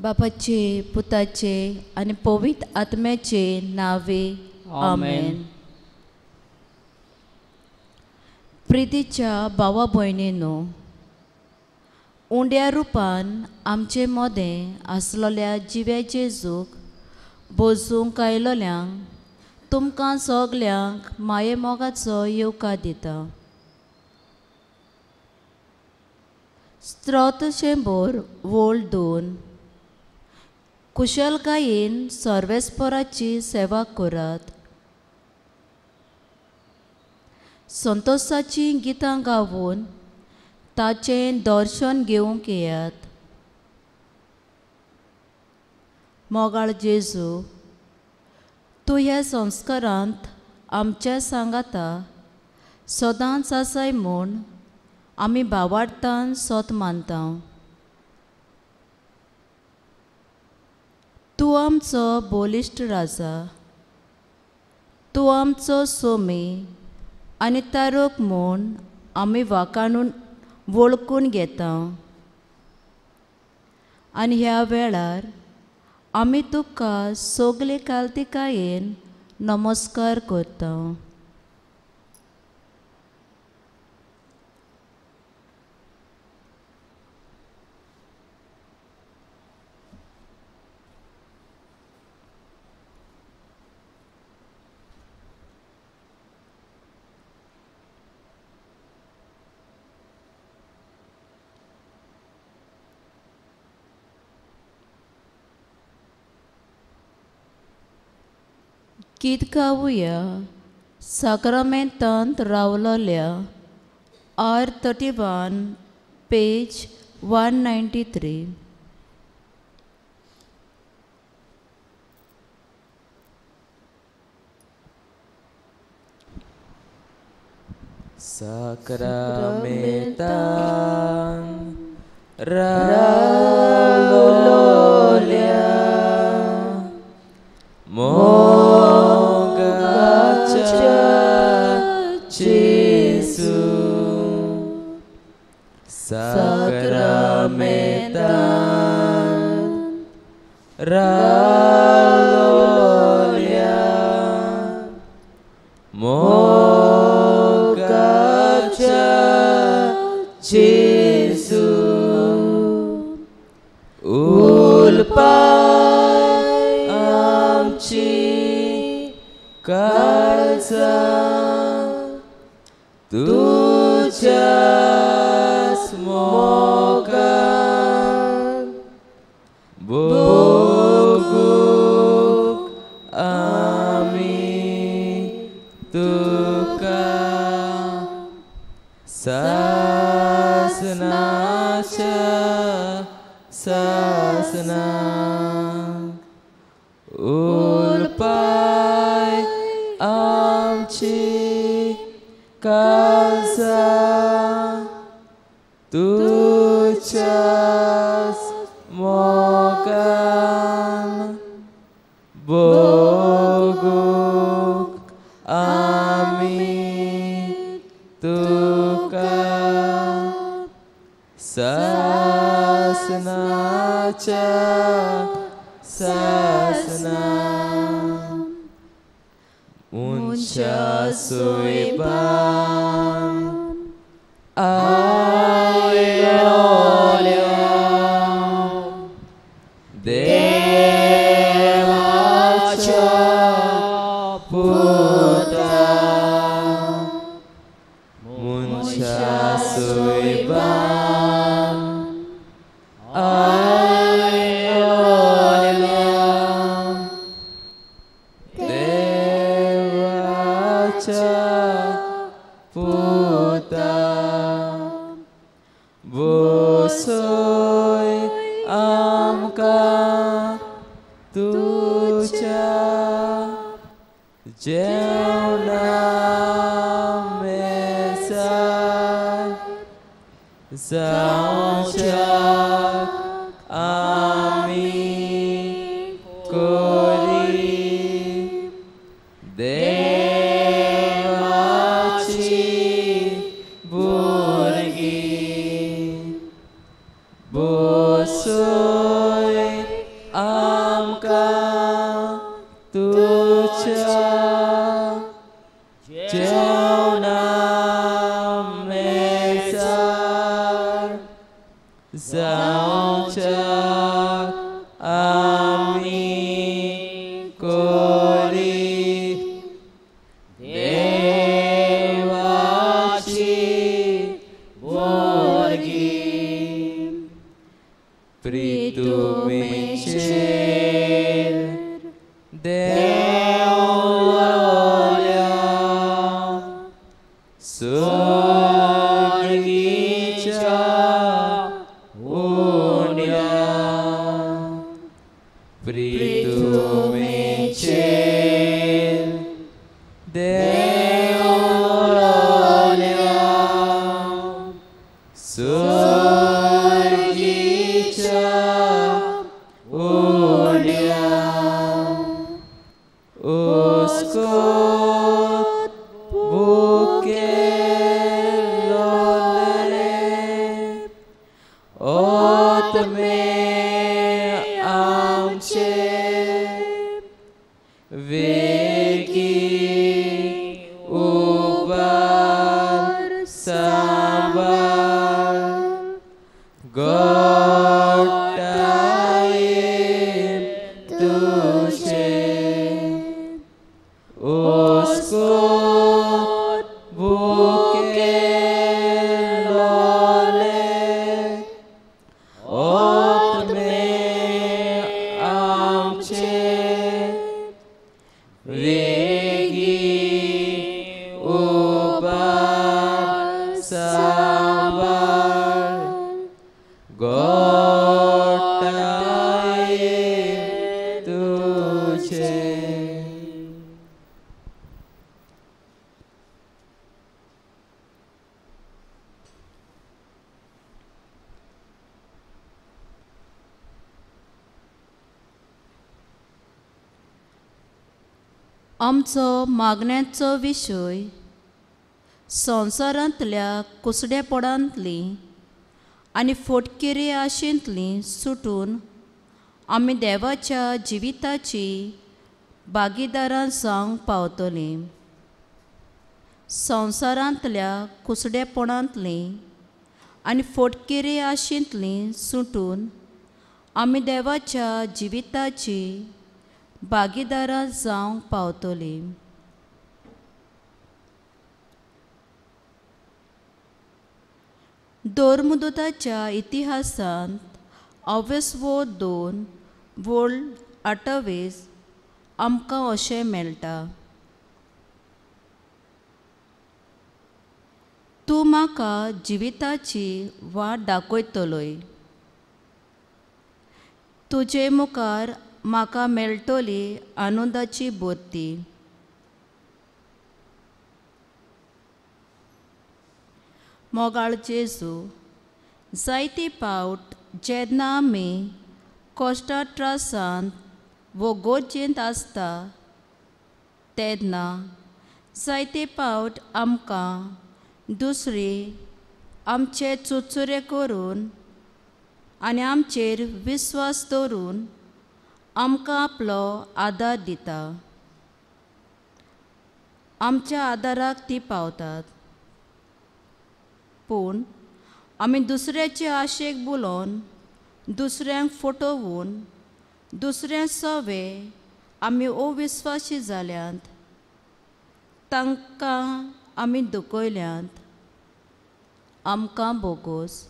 बापाचे पुताचे आनी पवित्र आत्म्याचे नावे आमेन. प्रितीच्या भावा भयणीनो, उंड्या रुपान आमचे मदें आसलेल्या जिव्या जेजूक बोजूंक आयलोल्यांक तुमकां सगल्यांक माये मोगाचो येवकार दिता. स्त्रोत 100 वोल 2. कुशलकायेन सर्वेस्पराची सेवा करात. संतोषाचीं गितां गावून ताचें दर्शन घेवंक येयात. मोगाळ जेजू, तूं ह्या संस्कारांत आमच्या सांगाता सदांच आसाय म्हूण आमी भावार्थान सोत मानता. तूं आमचो बलिश्ट राजा, तूं आमचो सोमी आनी तारक म्हूण आमी वाकाणून वळखून घेता. आनी ह्या वेळार आमी तुका सगले कालतिकायेन नमस्कार करता. गीत गावया साक्रामेंतांत रावलोल्या R 31 page 193. साक्रामेंतांत रावलोल्या Jesu sacramentan ralolia mogacha Jesu ulpai amchi kalsa तुझ्याच मोगान भोगूंक आमी तुका सासनाच्या सासनाक उलपाय आमची कालसा तुझ्याच मोगान भोगूंक आमी तुका सासनाच्या सासनाक मनशा सुयबान आयलोल्या देवाच्या पुता मनशा सुयबान आयलोल्या देवाच्या पुता बसय आमकां तुज्या जेवणा मेजार जावच्याक आमी करी देवाची भुरगीं बसय जेवणा मेजार जावच्याक आमी कोरी देवाची भुरगीं प्रितुमेचेर देवल्या सुर्गीच्या उण्या प्रितुमेचेर देवल्या सुर्गीच्या उण्या उसकोत भुकेलोले ओतमे आमचे वेगी उबार सांबार गोटाये तुझे उसकोत भुकेलोले ओतमे आमचे वेगी उबार सांबार गोटाये तुझे. आमचो मागण्याचो विशय संवसारांतल्या कुसडेपणांतली आनी फोटकिरे आशेंतली सुटून आमी देवाच्या जिविताची भागीदारां जावंक पावतलीं. संवसारांतल्या कुसडेपणांतली आनी फोटकिरे आशेंतली सुटून आमी देवाच्या जिविताची भागीदारां जावंक पावतलीं. धर्मदूताच्या इतिहासांत अवेसवो 2 वोल्ड 28 आमकां अशें मेळटा, तूं म्हाका जिविताची वाट दाखयतलोय, तुजे मुखार म्हाका मेळटली आनंदाची भरती. मोगाळ जेजू, जायते पावट जेन्ना आमी कश्टा त्रासांत वो गरजेंत आसता तेन्ना जायते पावट आमकां दुसरी आमचे चुरचुरे करून आनी आमचेर विस्वास दवरून आमकां आपलो आदार दिता. आमच्या आदाराक ती पावतात, पूण आमी दुसऱ्याचे आशेक बोलोवन दुसऱ्यांक फटोवन दुसऱ्या सवे आमी अविस्वासी जाल्यात, तांकां आमी दुखयल्यात. आमकां बोगोस.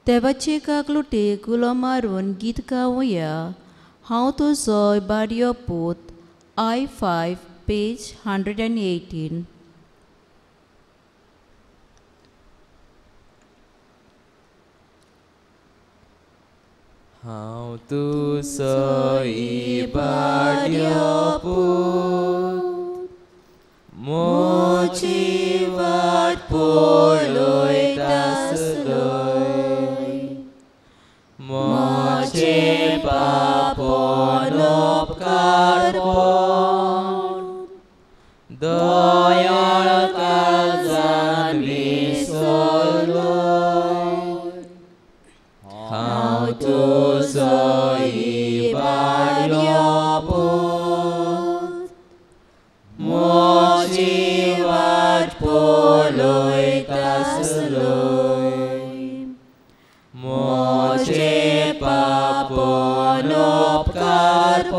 देवाचे काकलुटे गुलो मारून गीत गावया. हांव तुजो बाडयो पूत. I 5 page 118. हांव तुजो बाडयो पूत. मोची वाट पळयतासलोय मोचे पापोन उपकारपण दयाळ काळजान विसरलोय हांव तुजो इबाडलो पूत मोची वाट पळयतासलोय मोचे पापोन उपकारपण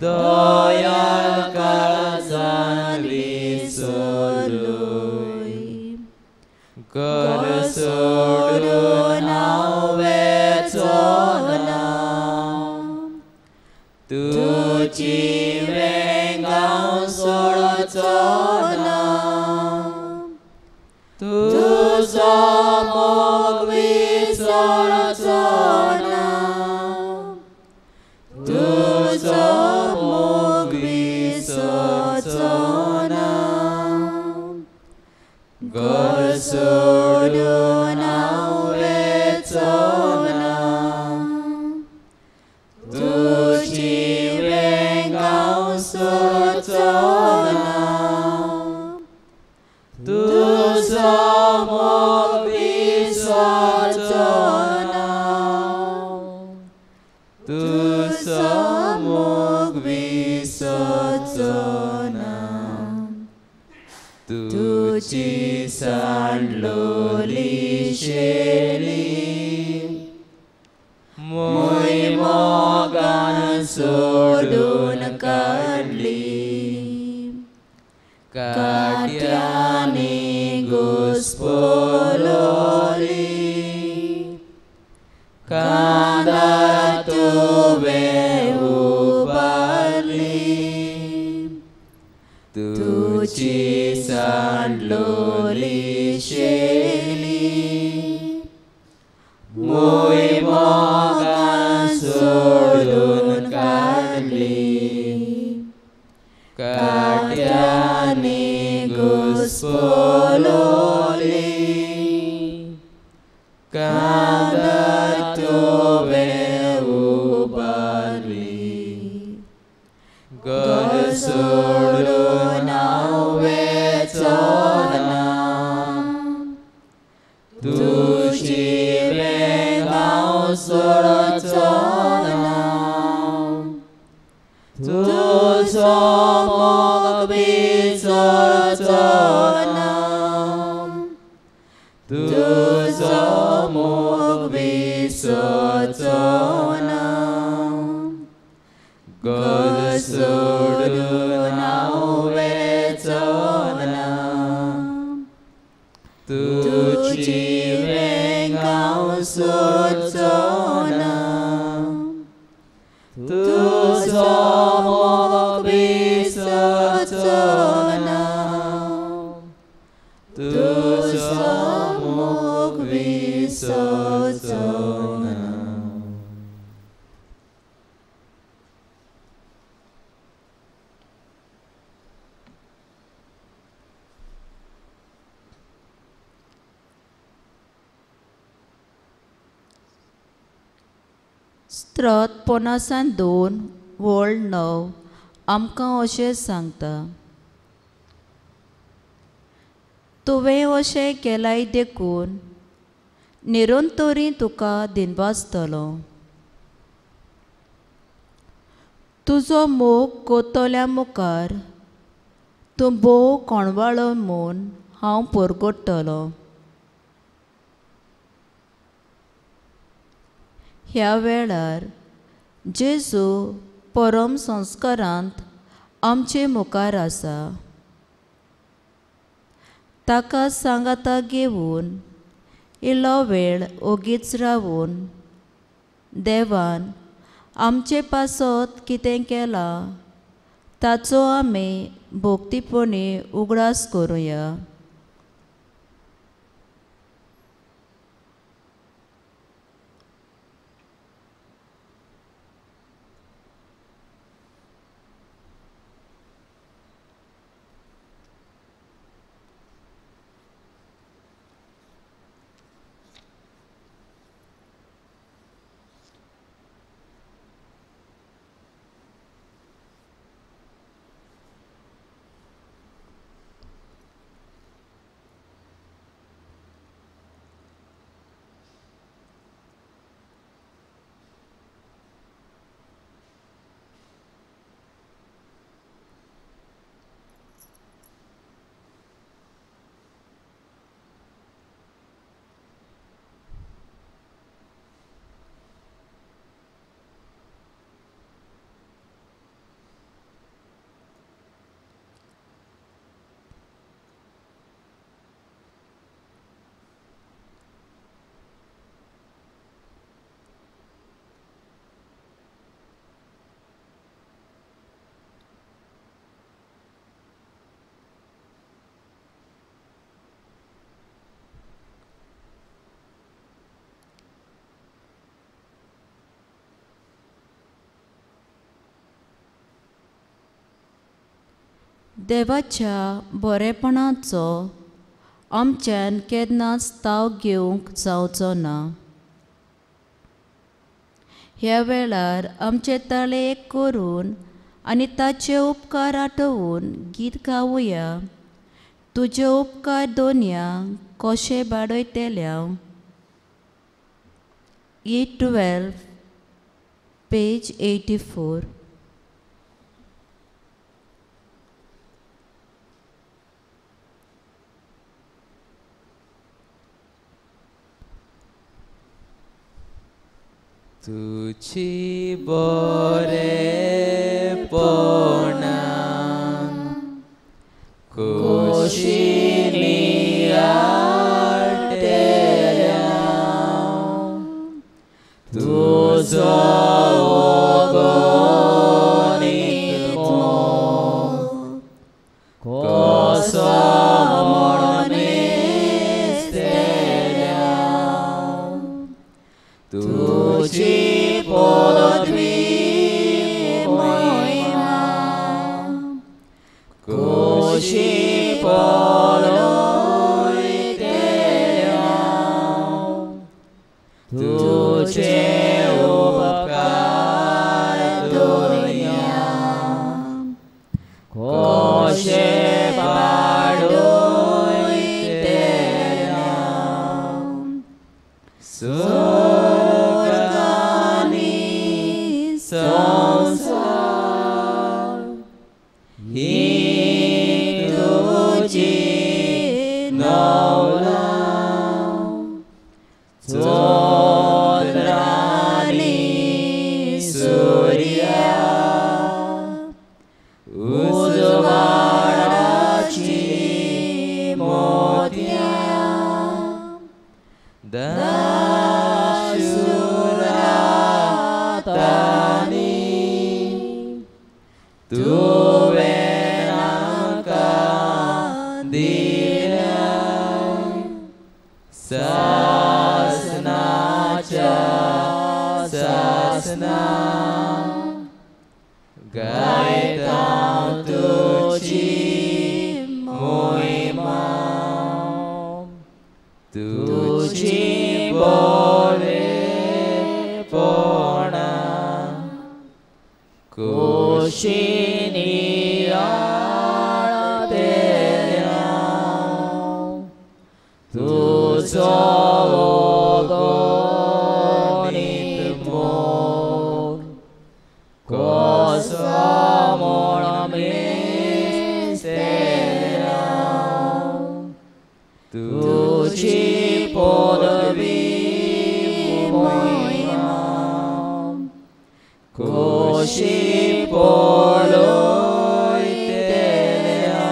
दयाळ काळजान विसरलोय घर सोडून हांव वेचो ना तुजी वेंग हांव सोडचो ना तुजो मोग विसरचो ना तुजो मोग विसरचो ना घर सोडून हांव वेचो ना तुजी वेंग हांव सोडचो ना तुजो मोग विसरचो ना तुजो मोग विसरचो ना तुजी सांडलोली शेली मोय मोगान सोडून काडली काट्यांनी घुस्पलोली कांदा तुवें उबारली तुजी सांडलोली शेली मोय मोगान सोडून काडली काट्यांनी घुस्पलोली कांदा तुवें उबारली घर सोडून हांव वेचो ना तुजी वेंग हांव सोडचो ना तुजो मोग विसरचो ना तुजो मोग विसरचो ना घर सोडून हांव वेचो ना तुजी वेंग हांव सोडचो ना तुजो मोग विसरचो ना तुजो मोग विसरचो ना. स्त्रोत 52 वळ 9 आमकां अशें सांगता, तुवें अशें केलाय देखून निरंतरी तुका दिनवासतलो. तुजो मोग कोतल्या मुखार तूं भोव कोणवाळो म्हूण हांव परगट्टलो. ह्या वेळार जेजू परम संस्कारांत आमचे मुखार आसा. ताका सांगाता घेवन इल्लो वेळ ओगीच रावून देवान आमचे पासत कितें केलां ताचो आमी भोक्तीपणी उगडास करुया. देवाच्या बरेपणाचो आमच्यान केन्नाच ताव घेवंक जावचो ना. ह्या वेळार आमचे ताळे एक करून आनी ताचे उपकार आठोवन गीत गावया. तुजे उपकार दोनया कशे बाडयतल्या. E12 page 84. तुझी बरेपणा कुशीनी आटेल्या तुजो गणित मोग कसो म्हूण मेजतल्या तुजी पदवी महिमा कुशी पळयतल्या तुजे उपकार दुनिया कशे पाडयतल्या संसार ही तुजी नवला चंद्रानी सूर्या उजवाडाची मोतयां दाशुरातानी तुवें आमकां दिल्या सासनाच्या सासना गायता तुजी मोहिमा तुजी बरेपणा कुशीनी आळतेल्या तुजो गणित मोग कसो म्हूण मेजतल्या तुजी पदवी महिमा कुशी पळयतल्या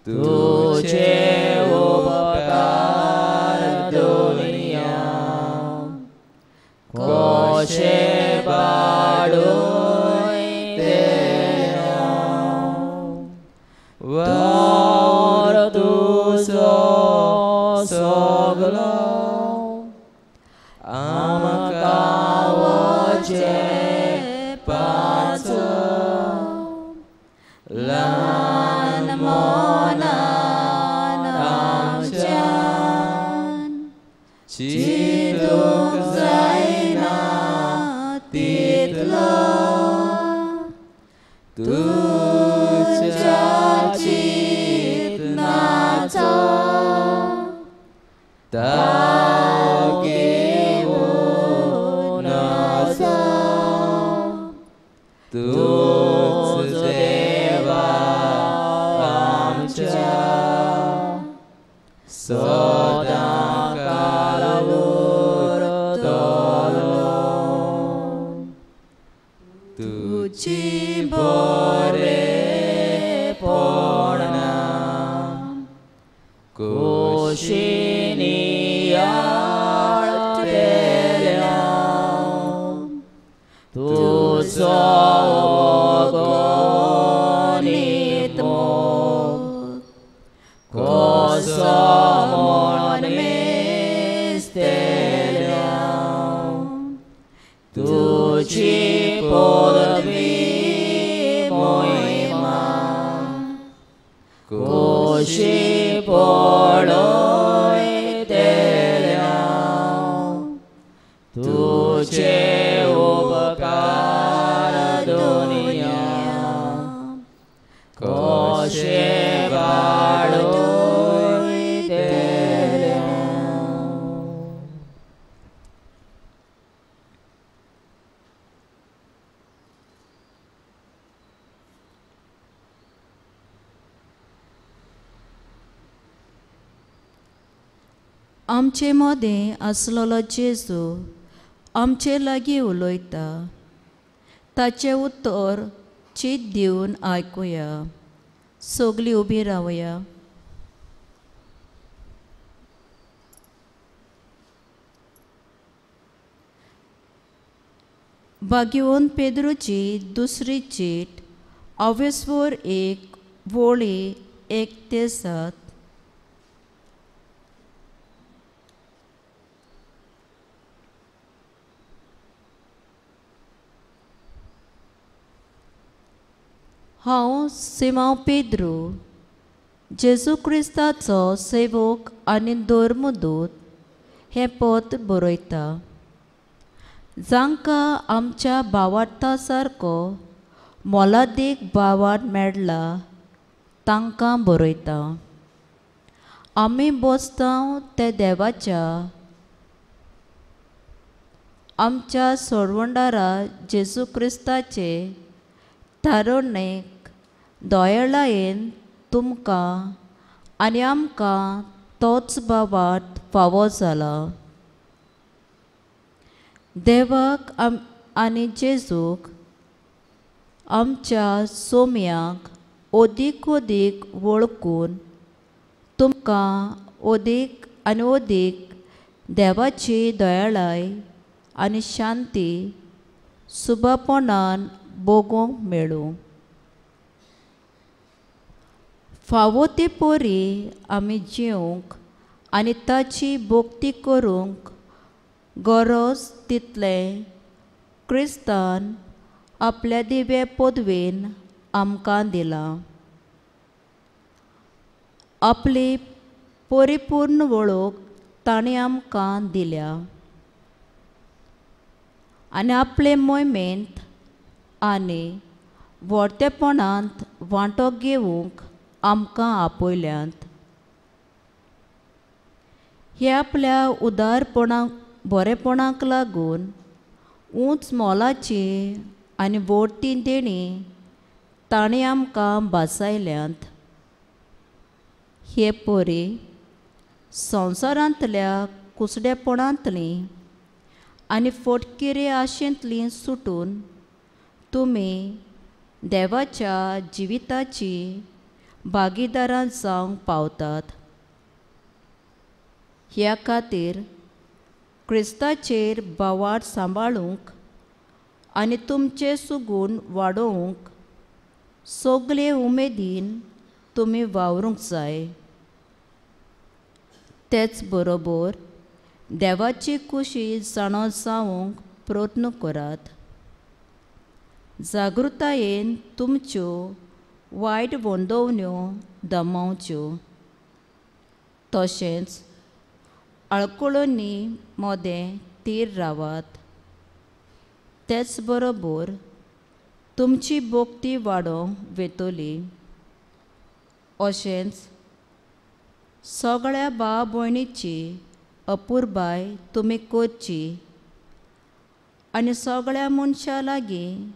तुजे उपकार दुनिया कशे पाडयतल्या वावर तुजो सगलो आमकां वचपाचो ल्हान मनान आमच्यान चिंतूंक जायना तितलो तुज्या चिंतनाचो ताव घेवं नजो तूंच देवा आमच्या सदां काळ उरतलो. तुजी बरेपणा कशी पळयतल्या तुजे उपकार दुनिया कशे वाडयतल्या. आमचे मदें आसलेलो जेजू आमचे लागीं उलयता. ताचें उतर चीत दिवन आयकुया. सगळीं उबी रावया. भाग्यवंत पेद्रूची दुसरी चीट अवेस्वर 1 वळी 1 ते 7. हांव सिमांव पेद्रू, जेजू क्रिस्ताचो सेवक आनी धर्मदूत हें पत्र बरयता, जांकां आमच्या भावार्था सारको मोलादीक भावार्थ मेळ्ळा तांकां बरयता. आमी बसतांव ते देवाच्या आमच्या सोडवणदारा जेजू क्रिस्ताचे थारोवणेक दयाळायेन तुमकां आनी आमकां तोच भावार्थ फावो जाला. देवाक आनी जेजूक आमच्या सोम्याक अदीक अदीक वळखून तुमकां अदीक आनी अदीक देवाची दयाळाय आनी शांती सुबापणान भोगूंक मेळूं. फावो ते परी आमी जिवंक आनी ताची भक्ती करूंक गरज तितलें क्रिस्तान आपल्या दिव्या पदवेन आमकां दिलां. आपली परिपूर्ण वळख ताणें आमकां दिल्या आनी आपले मोहिमेंत आनी व्हडतेपणांत वांटो घेवंक आमकां आपयल्यांत. हे आपल्या उदारपणाक बरेपणाक लागून उंच मोलाची आनी व्हडटी देणी ताणें आमकां भासायल्यांत. हे परी संवसारांतल्या कुसडेपणांतली आनी फटकिरे आशेंतली सुटून तुमी देवाच्या जिविताची भागीदारां जावंक पावतात. ह्या खातीर क्रिस्ताचेर भावार्थ सांबाळूंक आनी तुमचें सुगूण वाडोवंक सगळे उमेदीन तुमी वावरूंक जाय. तेच बरोबर देवाची खुशी जाणो जावंक प्रयत्न करात. जागृतायेन तुमच्यो वायट वंदवण्यो दमावच्यो, तशेंच आळकळणी मदें थीर रावात. तेच बरोबर तुमची भक्ती वाडोवंक वेतली. अशेंच सगळ्या भाव भयणीची अपुरबाय तुमी करची आनी सगळ्या मनशां लागीं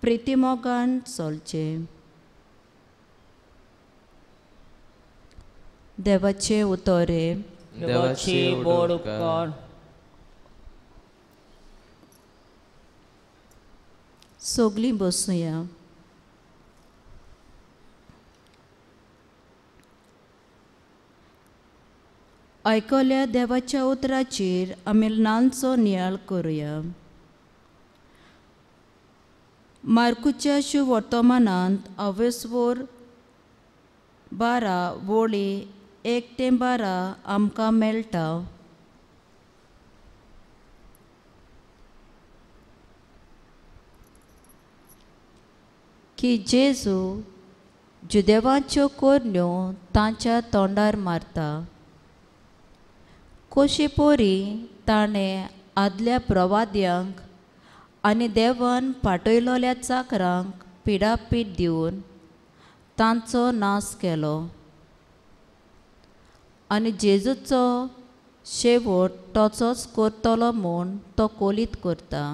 प्रितीमोगान चलचें. देवाचें उतर. देवाचे बोड उपकार. सगळीं बसुया. आयकल्या देवाच्या उतराचेर आमी ल्हानसो नियाळ करुया. मार्कुच्या शुवर्तमानांत अवेस्वर 12 वळी 1 ते 12 आमकां मेळटा. की जेजू जुदेवांच्यो कोरण्यो तांच्या तोंडार मारता. कशी पोरी ताणें आदल्या प्रवाद्यांक आनी देवान पाटयलोल्या चाकरांक पिडापीड दिवन तांचो नाश केलो आनी जेजूचो शेवट तसोच करतलो म्हूण तो कोलीत करता.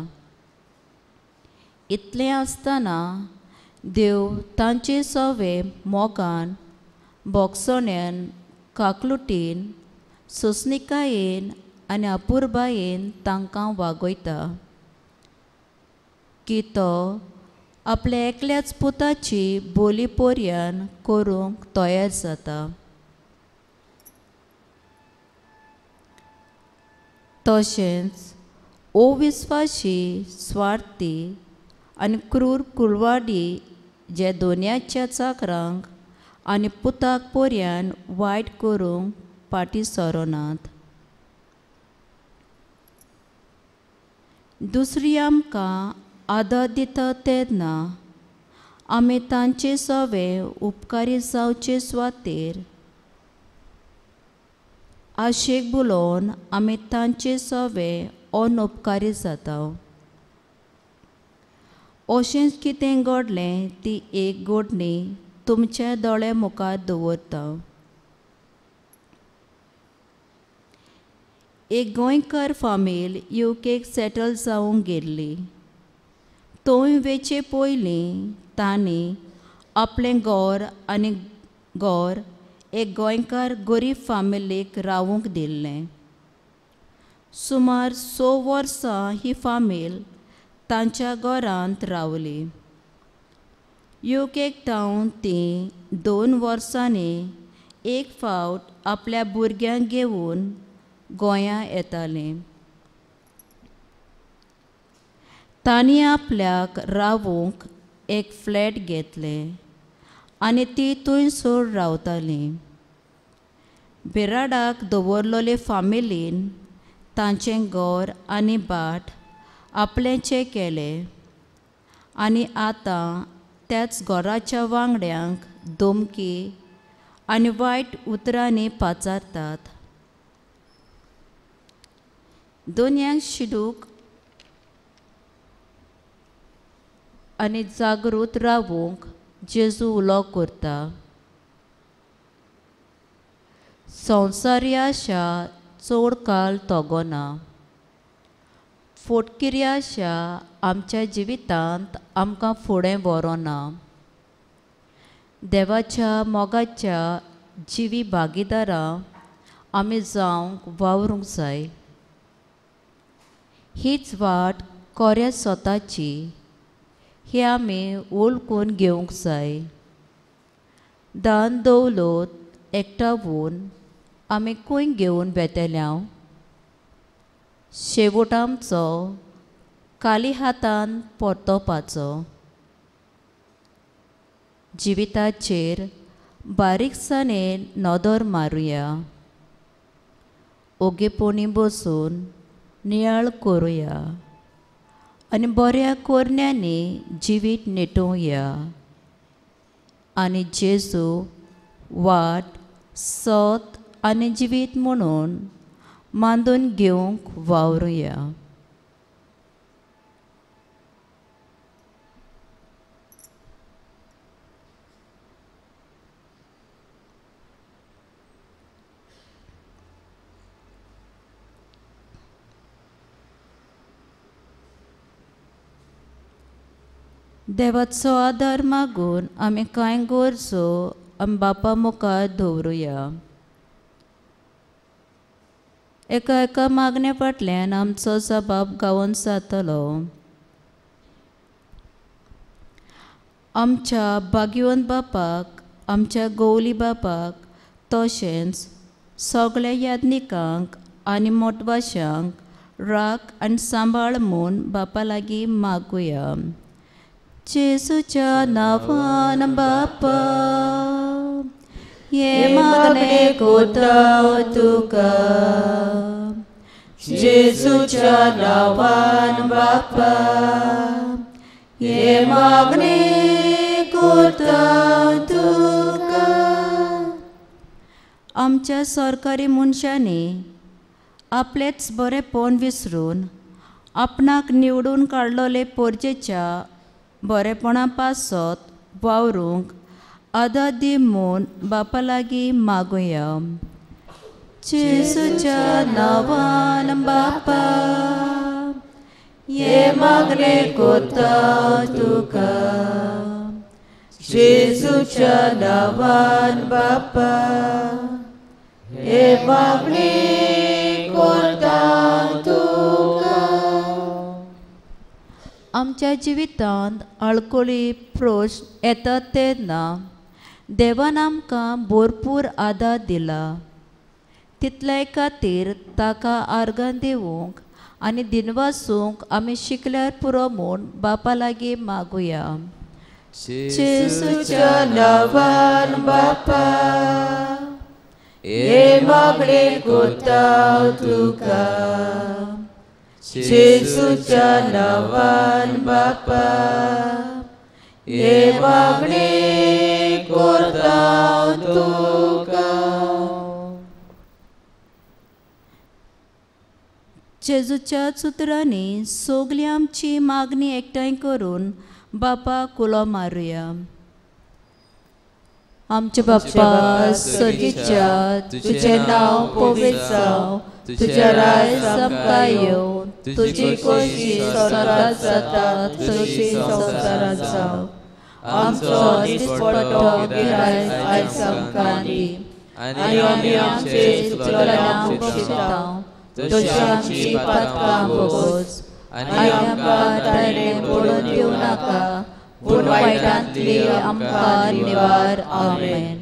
इतलें आसतना देव तांचे सवे मोगान, बोगसण्यान, काकलुटीन, सोंसणिकायेन आनी अपुरबायेन तांकां वागयता की तो आपल्या एकल्याच पुताची बोली पोरयान करूंक तयार जाता. तशेंच अविस्वाशी, स्वार्थी आनी क्रूर कुलवाडी जे दोनयाच्या चाकरांक आनी पुताक पोरयान वायट करूंक फाटीं सरनात. दुसरी आमकां आदर दिता तेन्ना आमी तांचे सवे उपकारी जावचे सुवातेर आशेक बोलोवन आमी तांचे सवे अनउपकारी जाता. अशेंच कितें घडलें ती एक घडणी तुमच्या दोळे मुखार दवरता. एक गोंयकार फामील युकेक सेटल जावंक गेल्ली. थंय वेचे पयलीं तांणी आपलें घर आनी घर एक गोंयकार गरीब फामिलीक रावूंक दिल्लें. सुमार 6 वर्सां ही फामील तांच्या घरांत रावली. युकेक थावन ती 2 वर्सांनी एक फावट आपल्या भुरग्यांक घेवन गोंया येतालीं. तांणी आपल्याक रावूंक एक फ्लॅट घेतलें आनी ती थंयसर रावतालीं. बिराडाक दवरलेले फामिलीन तांचें घर आनी भाट आपलेंचें केलें आनी आतां त्याच घराच्या वांगड्यांक धमकी आनी वायट उतरांनी पाचारतात. दोनयांक शिडूक आनी जागृत रावूंक जेजू उलो करता. संवसारी आशा चड काळ तगना. फोटकिरी आशा आमच्या जिवितांत आमकां फुडें व्हरोना. देवाच्या मोगाच्या जिवी भागीदारां आमी जावंक वावरूंक जाय. हीच वाट कोऱ्या स्वताची ही आमी वळखून घेवंक जाय. दान दवलत एकठांवन आमी खंय घेवन वेतल्या? शेवट आमचो काली हातान परतोवपाचो. जिविताचेर बारीकसाणेन नदर मारुया. ओगेपणी बसून नियाळ करुया आनी बऱ्या कोरण्यांनी जिवीत नेटोवया आनी जेजू वाट, सत आनी जिवीत म्हणून मांदून घेवंक वावरुया. देवाचो आदार मागून आमी कांय गरजो आमी बापा मुखार दवरुया. एका एका मागण्या फाटल्यान आमचो जबाब गावोन जातलो. आमच्या भाग्यवंत बापाक, आमच्या गौली बापाक, तशेंच सगळ्या याज्ञिकांक आनी मोटवाशांक राख आनी सांबाळ म्हूण बापा लागीं मागुया. जेजूच्या नांवान बापा हे मागणें कोता तुका. जेजूच्या नांवान बापा हे मागणें कोरता तुका. आमच्या सरकारी मनशांनी आपलेच बरेंपण विसरून आपणाक निवडून काडलोले पोरजेच्या बरेपणा पासत वावरूंक आदार दी म्हूण बापा लागीं मागुया. जेजूच्या नांवान बापा हे मागणें कोरता तुका. जेजूच्या नांवान बापा हे मागणें कोरता तुका. आमच्या जिवितांत आळकळी प्रश्न येतात तेन्ना देवान आमकां भरपूर आदार दिला. तितले खातीर ताका आर्गां दिवंक आनी दिनवासूंक आमी शिकल्यार पुरो म्हूण बापा लागीं मागुया. जेजूच्या नांवान बापा हे मागणें कोरता तुका. जेजूच्या नांवान बापा हे मागणें कोरता तुका. जेजूच्या सुत्रांनी सगळी आमची मागणी एकठांय करून बापा कुलो मारुया. आमच्या बापा सर्गीच्या, तुजें नांव पवित्र जावं, तुजें राज आमकां येवं, तुजी खोशी स्वर्गांत जाता तशी संवसारांत जावं. आमचो दिसपट्टो गिरायक आयज आमकां दी आनी आमी आमचे चुकलेल्यांक बक्षिता तशी आमची पातकां भोगोस आनी आमकां ताणें पडून दिवं नाका, पूण वायटांतली आमकां निवार. आमेन.